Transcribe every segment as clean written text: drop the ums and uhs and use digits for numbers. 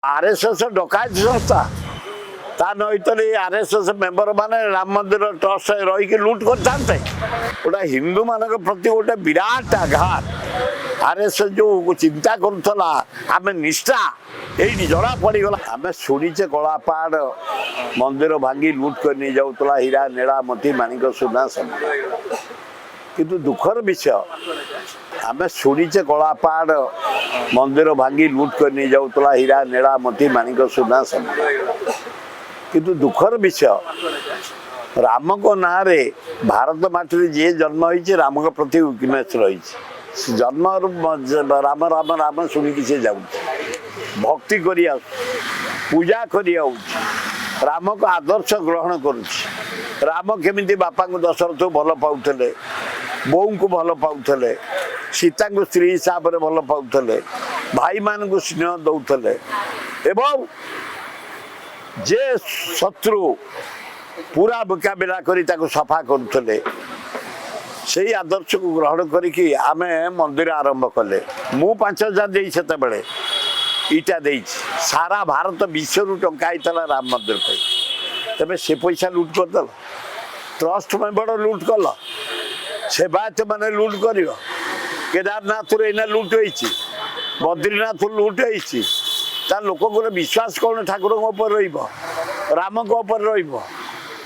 RSS ଡକାୟତ ସଂସ୍ଥା। ତା ନହେଲେ ଆରଏସଏସ ମେମ୍ବର ମାନେ ରାମ ମନ୍ଦିର ଟ୍ରଷ୍ଟ ରହିକି ଲୁଟ୍ କରିଥାନ୍ତେ? ଗୋଟେ ହିନ୍ଦୁମାନଙ୍କ ପ୍ରତି ଗୋଟେ ବିରାଟ ଆଘାତ। ଆରଏସଏସ ଯୋଉ ଚିନ୍ତା କରୁଥିଲା ଆମେ ନିଷ୍ଠା, ଏଇଠି ଜଣା ପଡ଼ିଗଲା। ଆମେ ଶୁଣିଛେ କଳାପାହାଡ଼ ମନ୍ଦିର ଭାଙ୍ଗି ଲୁଟ୍ କରି ନେଇଯାଉଥିଲା ହୀରା, ନୀଳା, ମୋତି, ମାଣିକ, ସୁନା ସବୁ। କିନ୍ତୁ ଦୁଃଖର ବିଷୟ, ଆମେ ଶୁଣିଛେ କଳାପାହାଡ଼ ମନ୍ଦିର ଭାଙ୍ଗି ଲୁଟ୍ କରି ନେଇଯାଉଥିଲା ହୀରା, ନୀଳା, ମୋତି, ମାଣିକ, ସୁନା ସବୁ। କିନ୍ତୁ ଦୁଃଖର ବିଷୟ, ରାମଙ୍କ ନାଁରେ ଭାରତ ମାଟିରେ ଯିଏ ଜନ୍ମ ହେଇଛି, ରାମଙ୍କ ପ୍ରତି ୱିକନେସ୍ ରହିଛି। ସେ ଜନ୍ମରୁ ରାମ ରାମ ରାମ ଶୁଣିକି ସେ ଯାଉଛି, ଭକ୍ତି କରି ଆସୁଛି, ପୂଜା କରି ଆଉଛି, ରାମଙ୍କ ଆଦର୍ଶ ଗ୍ରହଣ କରୁଛି। ରାମ କେମିତି ବାପାଙ୍କୁ ଦଶରଥକୁ ଭଲ ପାଉଥିଲେ, ବୋଉଙ୍କୁ ଭଲ ପାଉଥିଲେ, ସୀତାଙ୍କୁ ସ୍ତ୍ରୀ ହିସାବରେ ଭଲ ପାଉଥିଲେ, ଭାଇମାନଙ୍କୁ ସ୍ନେହ ଦଉଥିଲେ ଏବଂ ଯେ ଶତ୍ରୁ ପୁରା ମୁକାବିଲା କରି ତାକୁ ସଫା କରୁଥିଲେ, ସେଇ ଆଦର୍ଶକୁ ଗ୍ରହଣ କରିକି ଆମେ ମନ୍ଦିର ଆରମ୍ଭ କଲେ। ମୁଁ 5,000 ଦେଇ ସେତେବେଳେ ଇଟା ଦେଇଛି। ସାରା ଭାରତ ବିଶ୍ୱରୁ ଟଙ୍କା ହେଇଥିଲା ରାମ ମନ୍ଦିର ପାଇଁ। ତେବେ ସେ ପଇସା ଲୁଟ୍ କରିଦେଲ, ଟ୍ରଷ୍ଟ ମେମ୍ବର ଲୁଟ୍ କଲ, ସେବାୟତ ମାନେ ଲୁଟ୍ କରିବ। କେଦାରନାଥରୁ ଏଇନା ଲୁଟ୍ ହେଇଛି, ବଦ୍ରିନାଥରୁ ଲୁଟ୍ ହେଇଛି। ତା ଲୋକଙ୍କର ବିଶ୍ୱାସ କ'ଣ ଠାକୁରଙ୍କ ଉପରେ ରହିବ, ରାମଙ୍କ ଉପରେ ରହିବ?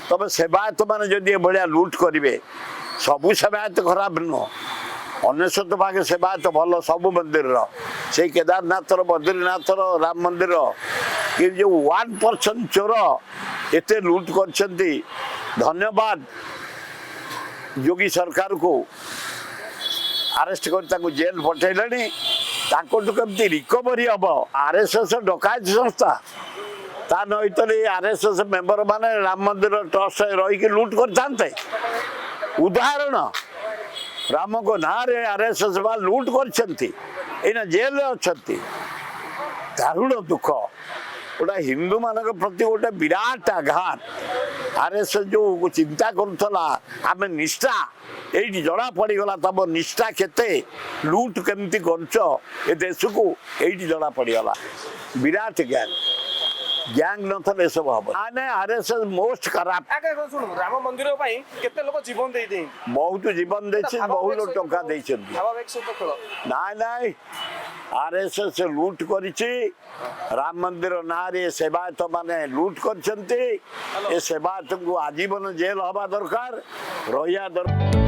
ତମେ ସେବାୟତ ମାନେ ଯଦି ଏଭଳିଆ ଲୁଟ୍ କରିବେ, ସବୁ ସେବାୟତ ଖରାପ ନୁହଁ, 99 ଭାଗ ସେବାୟତ ଭଲ ସବୁ ମନ୍ଦିରର, ସେଇ କେଦାରନାଥର, ବଦ୍ରିନାଥର, ରାମ ମନ୍ଦିର। କିନ୍ତୁ ଯେଉଁ 1% ଚୋର ଏତେ ଲୁଟ୍ କରିଛନ୍ତି, ଧନ୍ୟବାଦ ଯୋଗୀ ସରକାରକୁ, ଆରେଷ୍ଟ କରି ତାଙ୍କୁ ଜେଲ୍ ପଠେଇଲେଣି। ତାଙ୍କଠୁ କେମିତି ରିକଭରି ହବ? ଆରଏସଏସ ଡକାୟତ ସଂସ୍ଥା। ତା ନହେଲେ ଆରଏସଏସ ମେମ୍ବର ମାନେ ରାମ ମନ୍ଦିର ଟ୍ରଷ୍ଟ ରହିକି ଲୁଟ୍ କରିଥାନ୍ତେ? ଉଦାହରଣ, ରାମଙ୍କ ନାଁରେ ଆରଏସଏସ ବା ଲୁଟ୍ କରିଛନ୍ତି, ଏଇନା ଜେଲରେ ଅଛନ୍ତି। ଦାରୁଣ ଦୁଃଖ, ଗୋଟେ ହିନ୍ଦୁମାନଙ୍କ ପ୍ରତି ଗୋଟେ ବିରାଟ ଆଘାତ। ଆରଏସଏସ ଯୋଉ ଚିନ୍ତା କରୁଥିଲା ଆମେ ନିଷ୍ଠା, ଏଇଠି ଜଣା ପଡ଼ିଗଲା ତମ ନିଷ୍ଠା କେତେ, ଲୁଟ୍ କେମିତି କରୁଛ ଏ ଦେଶକୁ, ଏଇଠି ଜଣା ପଡ଼ିଗଲା। ବିରାଟ ଗ୍ୟାଙ୍ଗ। ଗ୍ୟାଙ୍ଗ ନଥିଲେ ଏସବୁ ହବ ନାଇଁ। ଆରଏସଏସ ମୋଷ୍ଟ ଖରାପ। ଆଜ୍ଞା, ଶୁଣନ୍ତୁ, ରାମ ମନ୍ଦିର ପାଇଁ କେତେ ଲୋକ ଜୀବନ ଦେଇ ଦେଇଛନ୍ତି। ବହୁତ ଜୀବନ ଦେଇଛି, ବହୁତ ଟଙ୍କା ଦେଇଛନ୍ତି। ଭାବାବେଗ ସହିତ ଖେଳ। ନାଇଁ ନାଇଁ, ଆରଏସଏସ ଲୁଟ୍ କରିଛି। ରାମ ମନ୍ଦିର ନାଁରେ ସେବାୟତ ମାନେ ଲୁଟ୍ କରିଛନ୍ତି। ଏ ସେବାୟତଙ୍କୁ ଆଜୀବନ ଜେଲ ହବା ଦରକାର, ରହିବା ଦରକାର।